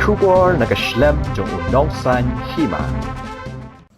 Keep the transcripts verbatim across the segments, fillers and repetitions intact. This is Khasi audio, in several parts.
Khubor na ka shlem jong u Nongsaiñ Hima.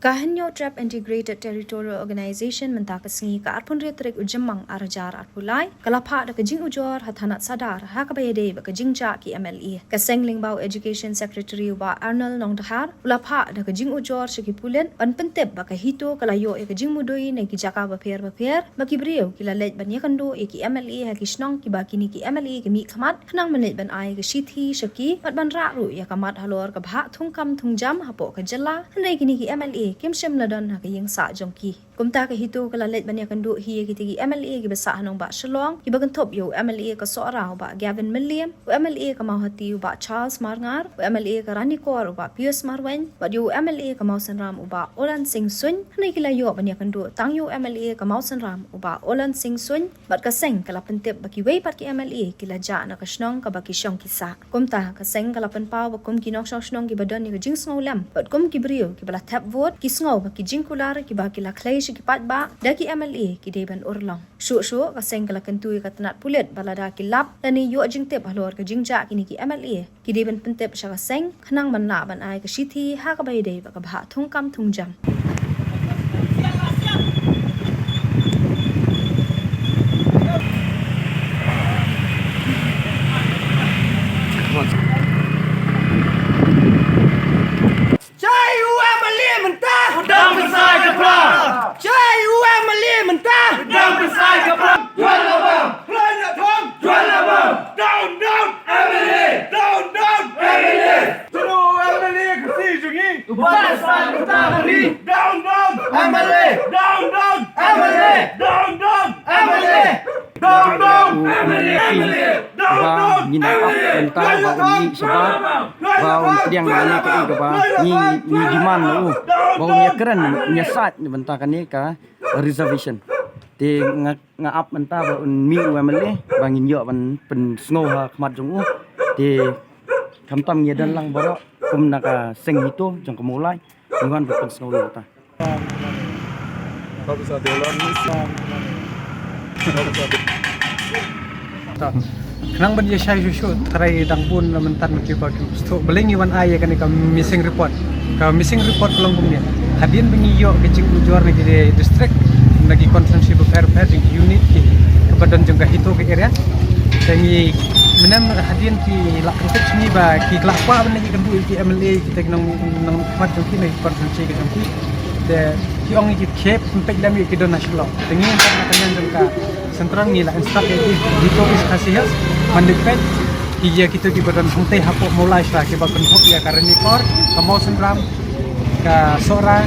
Ka Hynñiewtrep Integrated Territorial Organization mynta ka sngi ka arphew hynriew tarik u Jymmang ar hajar arphew lai ka la phah da ka jingujor ha thanat Sadar ha kaba ïadei bad ka jingjah ki M L A. Ka seng lyngba u Education Secretary u Bah Arnold Nongdhar u la phah da ka jingujor sha ki pulit ban pyntip ba ka HITO ka la ïoh ïa ka jingmudui na ki jaka bapher bapher, ba ki briew ki la leit ban ïakynduh ïa ki M L A ha ki shnong kiba kine ki M L A ki mih khmat, khnang ban leit ban ai ka shithi sha ki bad ban rah ruh ïa ka mat halor ka bhah thungkam thungjam hapoh ka jylla, hynrei kine ki M L A kim shym la don ha ka ïing sah jong ki. Kumta ka HITO ka la leit ban ïakynduh hi ïa kita ki M L A kiba sah ha nongbah Shillong, kiba kynthup ïa u M L A ka Sohra u Bah Gavin Mylliem, u M L A ka Mawhati u Bah Charles Marngar, u M L A ka Ranikor u Bah Pius Marwein, bad ïa u M L A ka Mawsynram u Bah Olan Singh Suin. Hynrei ki la ïoh ban ïakynduh tang ïa u M L A ka Mawsynram u Bah Olan Singh Suin, bad ka seng ka la pyntip ba kiwei pat ki M L A ki la jah na ka shnong kaba ki shong ki sah. Kumta ka seng ka la pynpaw ba kum ki nongshong shnong kiba don ïa ka jingsngewlem bad kum ki briew kiba la thep vote, ki sngew ba ki jingkular kiba ki la khlei sha ki paidbah da ki M L A ki dei ban urlong. Shuh shuh ka seng ka la kyntu ïa ka tnat pulit ba lada ki lap lane ïoh jingtip halor ka jingjah kine ki M L A, ki dei ban pyntip sha ka seng khnang ban lah ban ai ka shithi ha kaba ïadei bad ka bhah thungkam thungjam. Jai U M L A mynta. Dang besai ka pra. Jai U M L A mynta. Dang besai ka pra. Jual abang. Jual abang. Jual abang. Down, down. M L A. Down, down. M L A. Tunu M L A ka si jungi. Down, down. M L A. Down, down. M L A. Down, down. M L A. Down, down. M L A. Ba ngin ap mynta ba u mih shabar ba un pdiang ïa kane ka, ïa kaba ngi, ngi demand na u ba un ïakren, un ïasaid na bynta kane ka reservation. Te nga, nga ap mynta ba un mih u M L A ba ngin ïoh ban pynsngew ha khmat jong u. Te khamtam ngi don lang baroh kum na ka seng HITO jong ka Mawlai. Ngi wan ban pynsngew ïa uta. Khnang ban ïa shai shuh shuh, trai dang bun na mynta ki ba ki sthoh. Balei ngi wan ai ïa kane ka missing report? Ka missing report ka long kumne. Hadien ba ngi ïoh ka jingujor na ki district, na ki constituency bapher bapher jong ki unit ki kaba don jong ka HITO ka area. Te ngi mynne hadien ki la pyntip sha ngi ba ki la kwah ban ïakynduh ïa ki M L A kita ki nong, nongkhmat jong ki na ki constituency ka jong ki. Te ki ong ki khie peit lem ïa ki don ha Shillong. Te ngi na ka liang jong ka central ngi la instruct ïa ki HITO East Khasi Hills ban leit peit ïa kito kiba don hangtei hapoh Mawlai sha kiba kynthup ïa ka Ranikor, ka Mawsynram, ka Sohra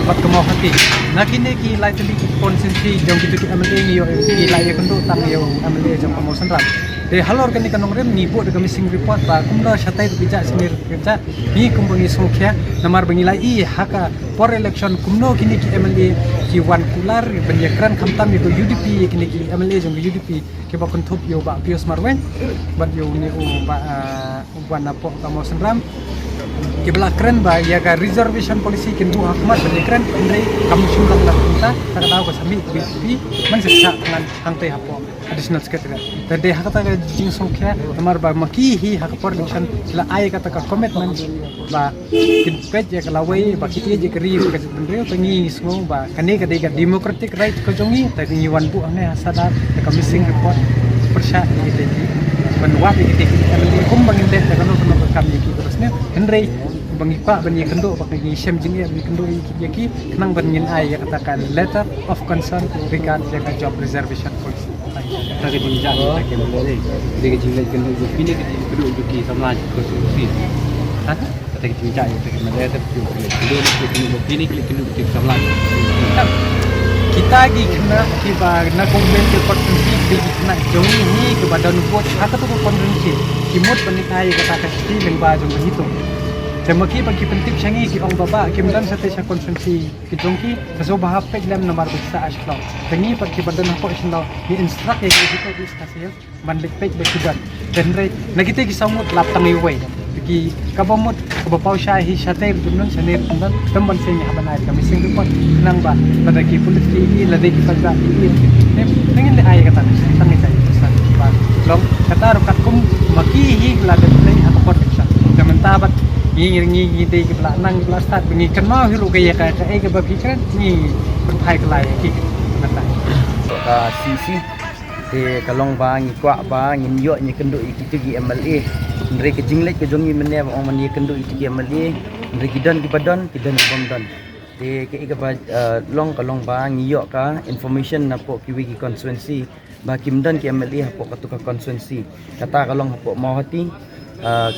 bad ka Mawhati. Na kine ki lai tylli ki constituency jong kito ki M L A ngi ïoh, ki la ïakynduh tang ïa u M L A jong ka Mawsynram. Te halor kane ka nongrim ngi buh da ka missing report ba kumno shatai ruh ki jah, sini ruh ki jah. Ngi kumba ngi sngewkhia namar ba ngi la ïohi ha ka por election kumno kine ki M L A ki wan kular ban ïakren khamtam ïa ka U D P, ïa kine ki M L A jong ka U D P kiba kynthup ïa u Bah Pius Marwein bad ïa une u Bah, ah, u Bah napoh ka Mawsynram. Kiba la kren ba ïa ka reservation policy kin buh ha khmat ban ïakren, hynrei kam shym la kren kumta, ta ka daw ka sa mih ka B J P ban sa shah ngan hangtei hapoh Additional Secretariat. Te dei ha kata ka jingsngewkhia namar ba ma ki hi ha ka por election la ai kata ka commitment ba kin peit ïa ka lawei ba ki ïeit ïa ka ri ka jaitbynriew. Te ngi ngi sngew ba kane ka dei ka democratic right ka jong ngi. Te ngi wan buh hangne ha Sadar da ka missing report pyrshah ïa kita ki, ban wad ïa kita ki M L A kumba ngin leh da kano kano ka kam ïa ki ba la sniew. Hynrei ba ngi kwah ban ïakynduh, ba ngi shem jingeh ban ïakynduh ïa ki, ïa ki khnang ban ngin ai ïa kata ka letter of concern regard ïa ka job reservation policy. Kata ka jingjia ïa kata ka M L A. Kata ka jingleh kynduh jong phi ne ka jingkynduh jong ki samla jong ka konstituensi? Ha? Kata ka jingjia ïa kata ka M L A, kata ka jingleh kynduh jong phi ne ka leh kynduh jong ki samla jong ka konstituensi? Kita ki khynnah kiba na ka Umrengkot konstituensi ki dei ki khynnah jong ngi kiba don vote ha kata ka konstituensi. Ki mut ban ai ïa kata ka shithi lyngba jong ka HITO. Te ma ki ba ki pyntip sha ngi ki ong ba bah kim don shatei sha konstituensi ki jong ki, ka sngewbha peit lem namar ba ki sah ha Shillong. Te ngi pat kiba don hapoh Shillong ngi instruct ïa ki HITO East Khasi Hills ban leit peit ba ki don. Te hynrei na kita ki saw ngut lap tang iwei. Te ki kaba mut kaba paw shai hi shatei ruh kim don, shane ruh kim don, te ban seng ïa ban ai ka missing report khnang ba lada ki pulit ki ïohi, lada ki paidbah ki ïohi, te ngin leh ai kata tang ïa ka ba long kata ruh katkum ma ki hi la dep leh ha ka por election. Te mynta Bad ngi ngi ngi ngi dei ki ba la nang ki ba la stad ba ngi kynmaw hi ruh ka ïa ka kaei kaba phi kren ngi pynphai ka lai ïa ki. Mynta ka C C te ka long ba ngi kwah ba ngin ïoh ngi kynduh ïa kito ki M L A. Hynrei ka jingleit ka jong ngi mynne ba ong ban ïa kynduh ïa kito ki M L A, hynrei ki don ki ba don, ki don ki bym don. Te kaei kaba long ka long ba ngi ïoh ka information napoh kiwei ki constituency ba kim don ki M L A hapoh katu ka constituency. Kata ka long hapoh Mawhati,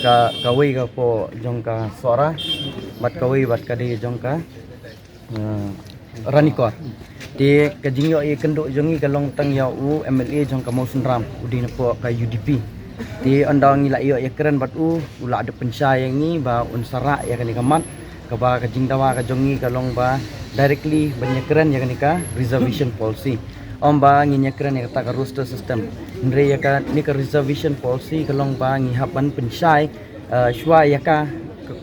ka kawei ka hapoh jong ka Sohra bad kawei bad ka dei jong ka Ranikor. Te ka jingïoh ïa kynduh jong ngi ka long tang ïa u M L A jong ka Mawsynram, u dei napoh ka U D P. Te ynda ngi la ïoh ïa kren bad u, u la dep pynshai ïa ngi ba un sa rah ïa kane ka mat, kaba ka jingdawa ka jong ngi ka long ba directly ban ïa kren ïa kane ka reservation policy. Ym ba ngin ïa kren ïa kata ka roster system. Hynrei ïa kane ka reservation policy ka long ba ngi hap ban pynshai shuwa ïa ka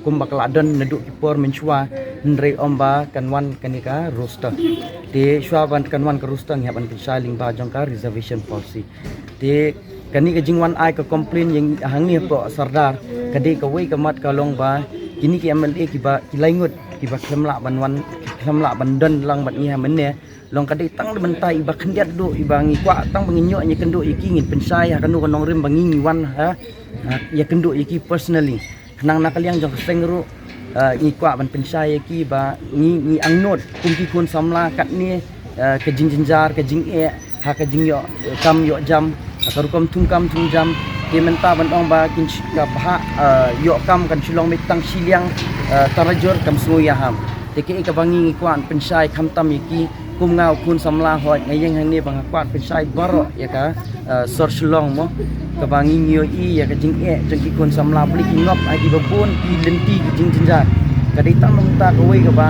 kumba ka la don naduh ki por mynshuwa, hynrei ym ba kan wan kane ka roster. Te shuwa ban kan wan ka roster ngi hap ban pynshai lyngba jong ka reservation policy. Te kane ka jingwan ai ka complain ïa hangne hapoh Sordar ka dei kawei ka mat ka long ba kine ki M L A kiba ki lai ngut kiba khlem lah ban wan, khlem lah ban don lang bad ngi ha mynne. Long ka dei tang da mynta iba khyndiat duh iba ngi kwah tang ba ngin ïoh ïa kynduh ïa ki, ngin pynshai ha kano ka nongrim ba ngi ngi wan ha ïa kynduh ïa ki personally. Khnang na ka liang jong ka seng ruh ngi kwah ban pynshai ïa ki ba ngi ngi angnud kum ki khun samla katne ka jingjynjar ka jingeh ha ka jingïoh kam ïoh jam, ha ka rukom thung kam thung jam. Te mynta ban ong ba kin ka bha ïoh kam kan shu long beit tang shiliang tarajur kam sngew ïa ham. Te kaei kaba ngi ngi kwah pynshai khamtam ïa ki kum nga u khun samla hoi nga ïeng hangne ba nga kwah pynshai baroh ïa ka sor Shillong mo, kaba ngi ngi ïohi ïa ka jingeh jong ki khun samla bli ki ngop ha kiba bun ki lynti ki jingjynjar. Ka dei tang mynta kawei kaba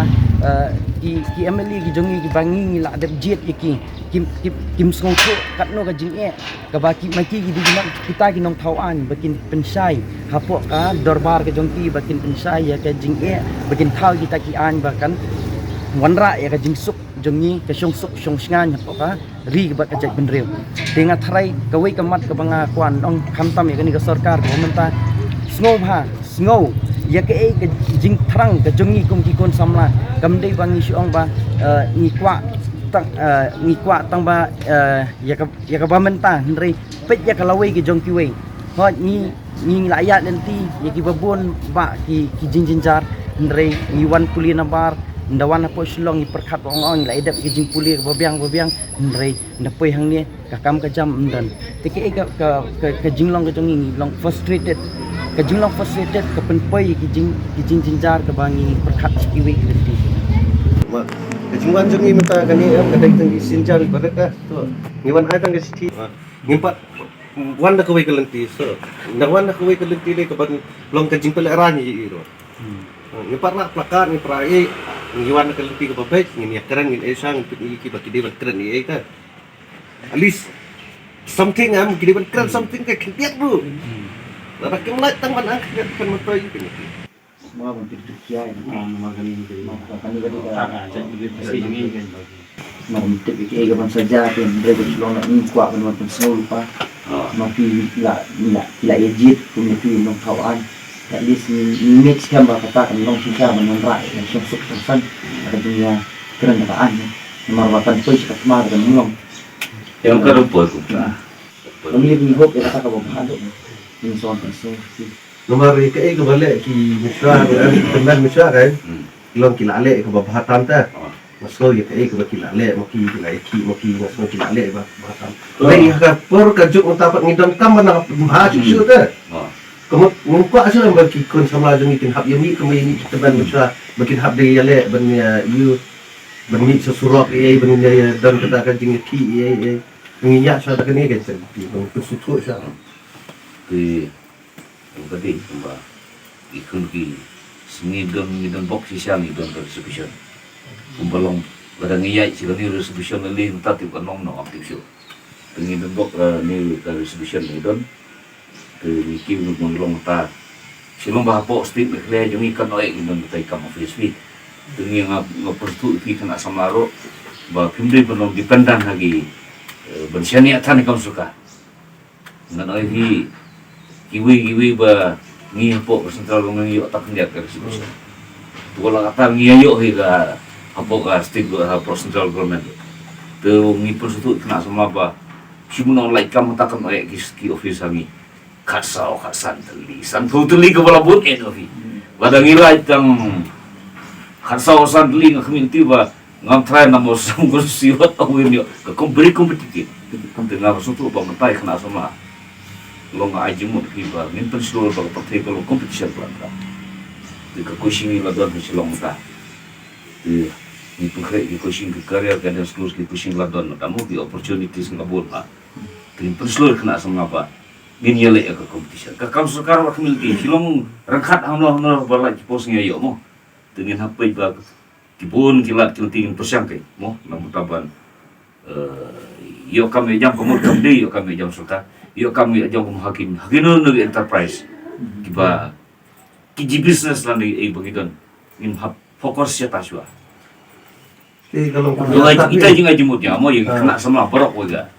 ki ki M L A ki jong ngi kiba ngi ngi la dep jied ïa ki kim kim kim sngewthuh katno ka jingeh. Kaba ki ma ki ki dei ki nong kita ki nongthaw aiñ ba kin pynshai hapoh ka dorbar ka jong ki ba kin pynshai ïa ka jingeh ba kin thaw kita ki aiñ ba kan wanrah ïa ka jingsuk jong ngi ka shongsuk shongshngaiñ hapoh ka ri bad ka jaitbynriew. Te nga tharai kawei ka mat kaba nga kwah ong khamtam ïa kane ka sorkar kaba mynta sngewbha sngew ïa kaei ka jingthrang ka jong ngi kum ki khun samla. Kam dei ba ngi shu ong ba ngi kwah tang ngi kwah tang ba ïa ka ïa kaba mynta hynrei peit ïa ka lawei ki jong kiwei. Hoi ngi ngi la ïaid lynti ïa kiba bun ba ki ki jingjynjar hynrei ngi wan pule nabar ynda wan hapoh Shillong ngi pyrkhat ba ong ong ngi la ïadep ki jingpule kaba biang ba biang hynrei ynda poi hangne ka kam ka jam ym don. Te kaei ka ka ka jinglong ka jong ngi ngi long frustrated. Ka jinglong frustrated ka pynpoi ïa ki jing ki jingjynjar kaba ngi pyrkhat sha kiwei ki lynti. Ka jingwan jong ngi mynta kane em ka dei tang ki synjar ba ka to ngi wan ai tang ka shithi. Ngim pat wan da kawei ka lynti so. Nang wan da kawei ka lynti le ka ban long ka jingpynlehrain ïa i ruh. Ngim pat rah placard ngim pat rah ei. Ngi wan da ka lynti kaba beit ngin ïa kren ngin ei sha ngin pynïaid kiba ki dei ban kren ei ka. At least something am ki dei ban kren something ka khyndiat ruh. Lada kim lait tang ban ang khyndiat kan mantoi ka. Sngewbha ban tip tip kiai. Sngewbha ban tip kiai ka ban sa jia te hynrei ka shlong na ym kwah ban wan pynsngew lypa. Ma phi la la la ïa jied kum ïa phi nongthaw aiñ. At least ngi ngi ngeit skhem ba kata kan long shisha ban wanrah ïa ka shongsuk shongsan. Ka jingïa kren ka aiñ. Namar ba kan poi sha ka thma kan long. Ïa ka ruh poi kumta. Kami ngi hop ïa kata kaba bha. Ngi sngewbha ban sngewbha. Namar ïa kaei kaba leh ki mishra, ki tymmen mishra kan. Long ki la leh kaba bha tam ta. Nga sngew ïa kaei kaba ki la leh ma ki, ki la ïa ki ma ki, nga sngew ki la leh ba bha tam. Leh ïa ka por ka juk mynta pat ngi donkam ban bha shuh shuh ta. Ka mut ngim kwah shuh ba ki khun samla jong ngi kin hap ïa mih kumba ïa mih ki tymmen mishra ba kin hap dei ïa leh ban ïa ïu ban mih sha surok ïa ban ïa don kata ka jingïakhih ïa ïa. Ngi ïa shuh da kane ka jingïakhih ban pynsngewthuh shuh. Ki Kum ka dei kumba ngi khun ki sngi don ngi don bok shisha ngi don ka resolution. Kumba long lada ngi ïaid sha kane resolution lei mynta tip ka nong nong tip shuh. Te ngi don bok ne ka resolution ngi don. Te ngi kiew ngi long mynta. Shu long ba hapoh state Meghalaya jong ngi kan oi ngi don mynta i kam office phi. Te ngi nga nga pyrthuh ïa phi khynnah samla ruh ba phim dei ban long dependent ha ki ban shaniah than i kam sorkar. Ngan ong ïa phi kiwei kiwei ba Ngi hapoh ka central government ngi ïoh tak khyndiat ka reservation. To la kata ngi ïoh hi ka hapoh ka state go-, hapoh central government. Te ngi pynsngewthuh khynnah samla ba shu mynno lait kam mynta kan ïa ki, ki office ha ngi. Khatsaw, khatsan tylli, sanphew tylli kaba la bud eh noh hi. Lada ngi lait tang khatsaw san tylli nga khmih te ba ngam try na mo sam gun siwat aw ïoh ka com-, very competitive. Te nga sngewthuh ba mynta khynnah samla long ai jingmut ki ba ngin pynshlur ba ka pyrthei ka long competition ka long ka. Te ka coaching ngi la don ha Shillong mynta. Te ngi pynkhreh ki coaching ki career guidance course ki coaching la don mynta mo ki opportunities nga bun ha. Te ngin pynshlur khynnah samla ba ngin ïaleh ïa ka competition. Ka kam sorkar wat khmih te Shillong ryngkat hamno hamno ba lait ki post ngi ïoh mo. Te ngin hap peit ba ki bun ki lad ki lynti ngin pyrshang kai mo na mynta ban, eh, ïoh kam ïoh jam ka mut kam dei ïoh kam ïoh jam sorkar. Ïoh kam ïoh jam kum ha kin, ha kino kino ki enterprise kiba ki ji business lane ei ba ngi don. Ngin hap focus sha ta shuwa. Te ka long kumne. Ita jing ai jingmut ïa mo ïa khynnah samla baroh wa ga.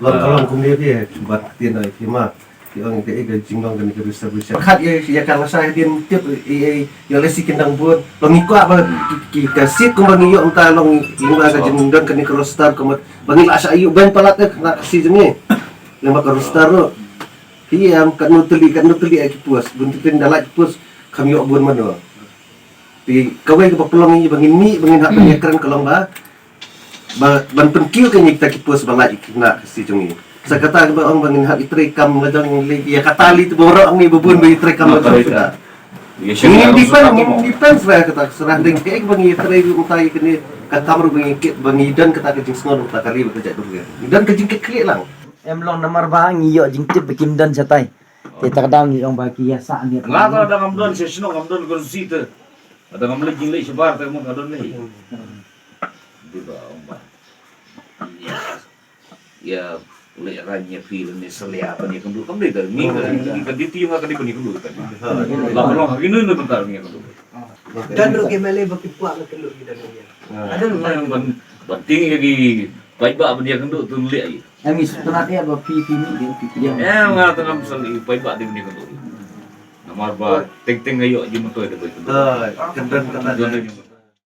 Long ka long kumne phi, eh, bad ktien ai phi ma. Ki ong ka, eh, ka jinglong kane ka reservation. Khat ïa, ïa ka lashai hadien tip, eh, eh, ïa lashai ki dang bun. Long ngi kwah ba ki, ki ka seat kumba ngi ïoh mynta long ngi ba ka jingdon kane ka roster kumba ba ngi la shah ïoh ban palat ka khynnah Khasi jong ngi. Lem bad ka roster ruh. Ki ïam katno tylli, katno tylli ai ki post. Bun ki pyn da lait ki post kham ïoh bun mano. Te kawei kaba pynlong ïa ba ngin mih ba ngin hap ban ïakren ka long ba, ba ban pynkiew kane kita ki post ba lait ki khynnah Khasi jong ngi. Sa kata kaba ong ba ngin hap ïatrei kam la jong ngi ïa kata lei te ba waroh ngi ba bun ba ïatrei kam la jong ngi. Ngin depend, ngin depend shuwa kata shuwa dei kaei ba ngi ïatrei ruh mynta ïa kane ka kam ruh ba ngi kit ba ngi don kata ka jingsngew ruh kata ka lei ba ka jaitbynriew. Ngi don ka jingkitkhlieh lang. Em long namar ba ngi ïoh jingtip ba kim don shatai. Te ta ka daw ngi ong ba ki ïa sah ngi. Nga ta da ngam don sha shnong ngam don constituency te. Ada ngam leit jingleit shabar te mo nga don lei. Dei ba ong ba. Ïa. Ïa leit rang ïa phi lane salia ban ïakynduh kam dei da ngi ka, ngi ka duty nga ka dei ban ïakynduh ka. La ka long ha kino kino mynta ban ïakynduh. Don ruh ki M L A ba ki kwah ban ïakynduh ki don ruh ïa. Ada ban, ban tieng ïa ki paidbah ban ïakynduh tu leh ïa. Em, ngi sngewtynnat ïa ba phi, phi mih, phi, phi ïa. Em, nga tang ngam sngewtynnat ïa paidbah dei ban ïakynduh. Namar ba teng teng nga ïoh jingmyntoi da ba ïakynduh. Ah, kynduh, kynduh.